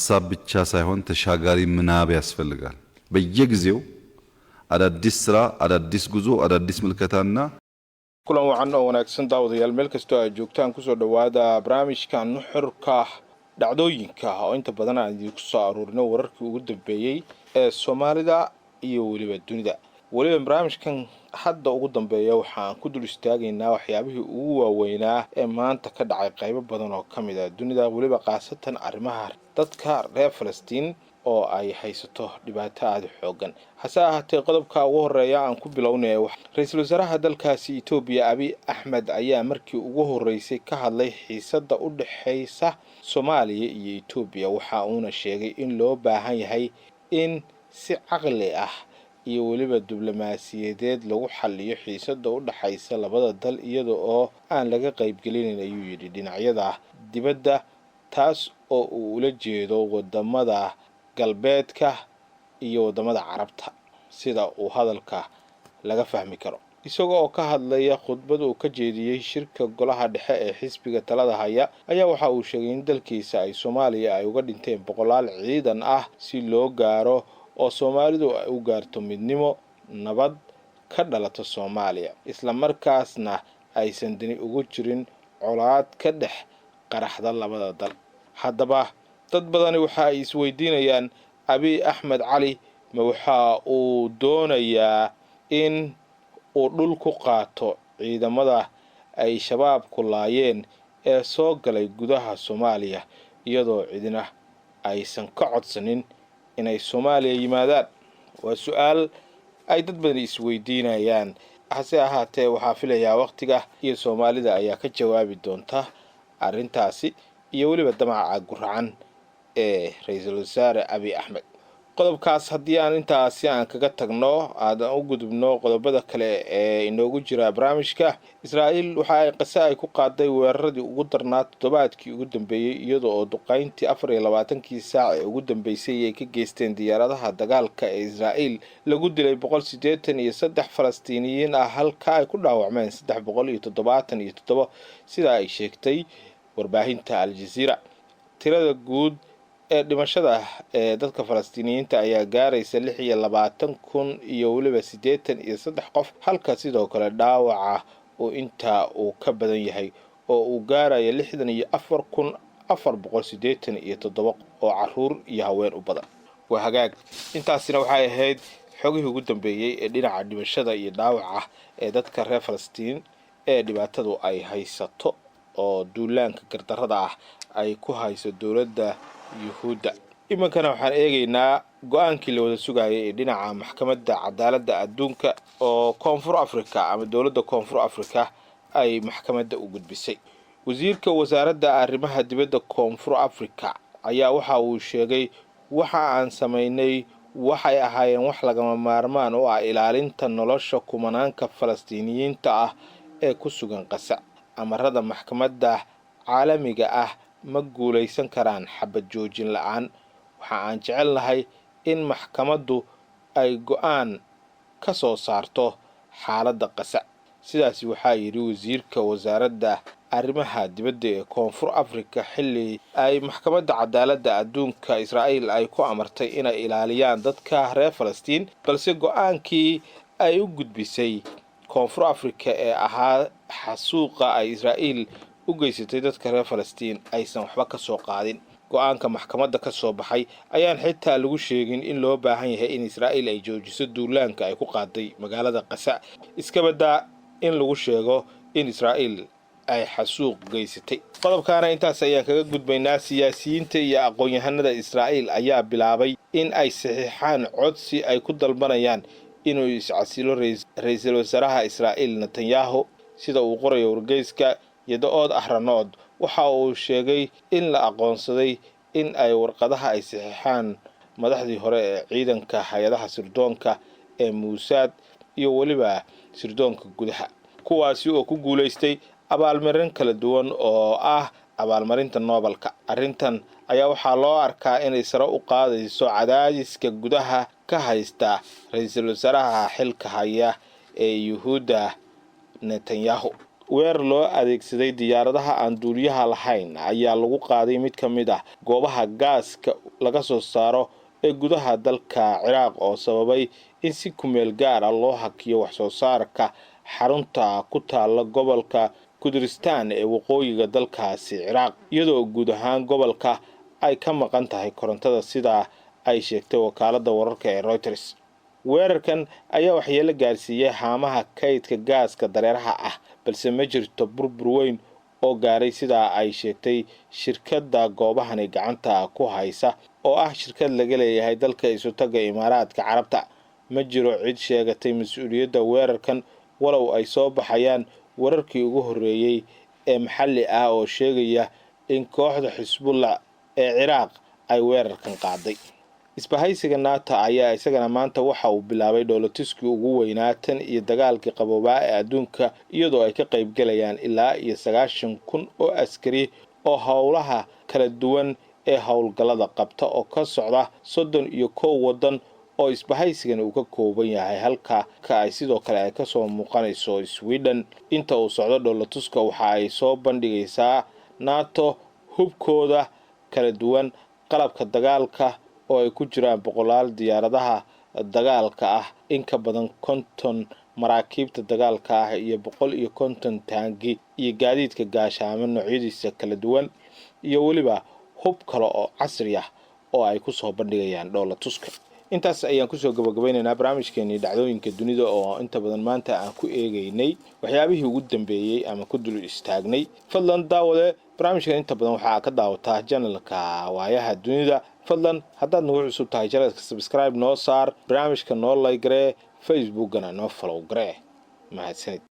ሀሳብ ብቻ ሳይሆን ተሻጋሪ ምናብ ያስፈልጋል። በየጊዜው አዳዲስ ስራ፣ አዳዲስ ጉዞ፣ አዳዲስ ምልከታና Kulan wacan oo wanaagsan, daawadayaal, meel kastoo aad joogtaan, kusoo dhowaada barnaamijka Nuxurka Dhacdooyinka oo inta badan aan idinku soo aruurino wararkii ugu dambeeyey ee Soomaalida iyo weliba dunida. Weliba barnaamijkan hadda ugu dambeeya waxaan ku dul istaagaynaa waxyaabihii ugu waaweynaa ee maanta ka dhacay qaybo badan oo ka mid ah dunida, weliba khaasatan arrimaha dadka reer Falastiin oo ay haysato dhibaato aada u xoogan. Hase ahaatee, qodobka ugu horeeya aan ku bilownay, ra-iisul wasaaraha dalkaasi Etoobiya, Abiy Axmed, ayaa markii ugu horeysay ka hadlay xiisada u dhexeysa Soomaaliya iyo Etoobiya. Waxa uuna sheegay in loo baahan yahay in si caqli ah iyo weliba diblomaasiyadeed lagu xaliyo xiisada u dhexaysa labada dal, iyada oo aan laga qaybgelinayn, ayuu yidhi, dhinacyada dibadda, taas oo uu ula jeedo wadamada Galbeedka iyo wadamada Carabta, sida uu hadalka laga fahmi karo. Isaga oo ka hadlaya khudbad uu ka jeediyey shirka golaha dhexe ee xisbiga talada haya ayaa waxa uu sheegay in dalkiisa ay Soomaaliya ay uga dhinteen boqolaal ciidan ah si loo gaaro oo Soomaalidu ay u gaarto midnimo, nabad ka dhalato Soomaaliya, isla markaasna aysan dani ugu jirin colaad ka dhex qaraxda labada dal. Haddaba, dad badani waxa ay isweydiinayaan, Abiy Axmed Cali ma waxa uu doonayaa in uu dhul ku qaato ciidamada ay Shabaabku laayeen ee soo galay gudaha Soomaaliya, iyadoo cidina aysan ka codsanin inay Soomaaliya yimaadaan? Waa su-aal ay dad badani isweydiinayaan. Hase ahaatee, waxaa filayaa waqtiga iyo Soomaalida ayaa ka jawaabi doonta arrintaasi iyo weliba damaca guracan ee ra-iisul wasaare Abiy Axmed. Qodobkaas haddii aan intaasi aan kaga tagno, aadan u gudubno qodobada kale ee inoogu jira barnaamijka. Israa'iil waxa ay Qasa ay ku qaaday weeraradii ugu darnaa toddobaadkii ugu dambeeyey, iyada oo duqeyntii 24-kii saac ee ugu dambeysay ay ka geysteen diyaaradaha dagaalka ee Israa'iil lagu dilay 183 Falastiiniyiin ah, halka ay ku dhaawacmeen 377, sida ay sheegtay warbaahinta Al-Jaziira. Tirada guud ee dhimashada ee dadka Falastiiniyiinta ayaa gaaraysa 26,000 iyo weliba 83 qof, halka sidoo kale dhaawaca uu intaa uu ka badan yahay oo uu gaaraya 64,487 oo caruur iyo haween u badan. Waa hagaag, intaasina waxay ahayd xogihii ugu dambeeyey ee dhinaca dhimashada iyo dhaawaca ee dadka reer Falastiin ee dhibaatadu ay haysato oo duulaanka gardarrada ah ay ku hayso dowladda Yuhuudda. Iminkana waxaan eegaynaa go-aankii la wada sugayay ee dhinaca Maxkamadda Cadaaladda Adduunka oo Koonfur Africa ama dowladda Koonfur Africa ay maxkamadda u gudbisay. Wasiirka wasaaradda arrimaha dibadda Koonfur Africa ayaa waxa uu sheegay: "Waxa aan samaynay waxay ahaayeen wax lagama maarmaan u ah ilaalinta nolosha kumanaanka Falastiiniyiinta ah ee ku sugan Qasa. Amarada maxkamadda caalamiga ah ma guulaysan karaan xabad joojin la-aan. Waxa aan jecelnahay in maxkamaddu ay go-aan ka soo saarto xaaladda Qasa." Sidaasi waxaa yidhi wasiirka wasaaradda arrimaha dibadda ee Koonfur Africa, xilli ay Maxkamadda Cadaaladda Adduunka Israa'iil ay ku amartay inay ilaaliyaan dadka reer Falastiin, balse go-aankii ay u gudbisay Koonfur Africa ee ahaa xasuuqa ay Israa'iil u geysatay dadka reer Falastiin aysan waxba ka soo qaadin. Go-aanka maxkamadda ka soo baxay ayaan xitaa lagu sheegin in loo baahan yahay in Israa'iil ay joojiso duulaanka ay ku qaaday magaalada Qasa, iska badaa in lagu sheego in Israa'iil ay xasuuq geysatay. Qodobkaana intaas ayaan kaga gudbaynaa. Siyaasiyiinta iyo aqoon-yahanada Israa'iil ayaa bilaabay in ay saxiixaan codsi ay ku dalbanayaan inuu iscasilo ra-iisul wasaaraha Israa'iil, Netanyahu, sida uu qorayo wargeyska Yediot Ahronot. Waxa uu sheegay in la aqoonsaday in ay warqadaha ay saxiixaan madaxdii hore ee ciidanka, hay-adaha sirdoonka ee Muusaad iyo weliba sirdoonka gudaha, kuwaasi oo ku guulaystay abaalmarin kala duwan oo ah abaalmarinta Noobelka. Arrintan ayaa waxaa loo arkaa inay sare u qaadayso cadaadiska gudaha ka haysta ra-iisul wasaaraha xilka haya ee Yuhuudda, Netanyahu. Weerar loo adeegsaday diyaaradaha aan duuliyaha lahayn ayaa lagu qaaday mid ka mid ah goobaha gaaska laga soo saaro ee gudaha dalka Ciraaq, oo sababay in si kumeel gaar ah loo hakiyo waxsoo saarka xarunta ku taala gobolka Kurdistan ee waqooyiga dalkaasi Ciraaq, iyadoo guud ahaan gobolka ay ka maqan tahay korontada, sidaa ay sheegtay wakaalada wararka ee Reuters. Weerarkan ayaa waxyeelo gaarsiiyey haamaha kaydka gaaska dareeraha ah, balse ma jirto burbur weyn oo gaaray, sidaa ay sheegtay shirkadda goobahani gacanta ku haysa, oo ah shirkad laga leeyahay dalka Isutaga Imaaraadka Carabta. Ma jiro cid sheegatay mas-uuliyadda weerarkan, walow ay soo baxayaan wararkii ugu horreeyey ee maxalli ah oo sheegaya in kooxda Xisbullah ee Ciraaq ay weerarkan qaaday. Isbahaysiga NATO ayaa isagana maanta waxa uu bilaabay dhoolatuskii ugu weynaa tan iyo dagaalkii qaboobaa ee adduunka, iyadoo ay ka qaybgalayaan ilaa iyo 90,000 oo askari oo howlaha kala duwan ee howlgallada qabta oo ka socda 31 waddan oo isbahaysigan uu ka kooban yahay, halka ka ay sidoo kale ay kasoo muuqanayso Sweden. Inta uu socdo dhoolatuska, waxa ay soo bandhigaysaa NATO hubkooda kala duwan, qalabka dagaalka oo ay ku jiraan boqolaal diyaaradaha dagaalka ah, in ka badan 50 maraakiibta dagaalka ah iyo 150 taangi iyo gaadiidka gaashaamo noocyadiisa kala duwan, iyo weliba hub kale oo casri ah oo ay kusoo bandhigayaan dhoolatuska. Intaas ayaan kusoo gabagabaynaynaa barnaamijkeenii dhacdooyinka dunida, oo inta badan maanta aan ku eegaynay waxyaabihii ugu dambeeyey ama ku dul istaagnay. Fadlan daawade, barnaamijkan inta badan waxaa ka daawataa channelka Waayaha Dunida. Fadlan haddaad nagu cusub tahay channelka, subscribe noo saar, barnaamijka noo like garee, Facebookana noo follow garee. Mahadsanid.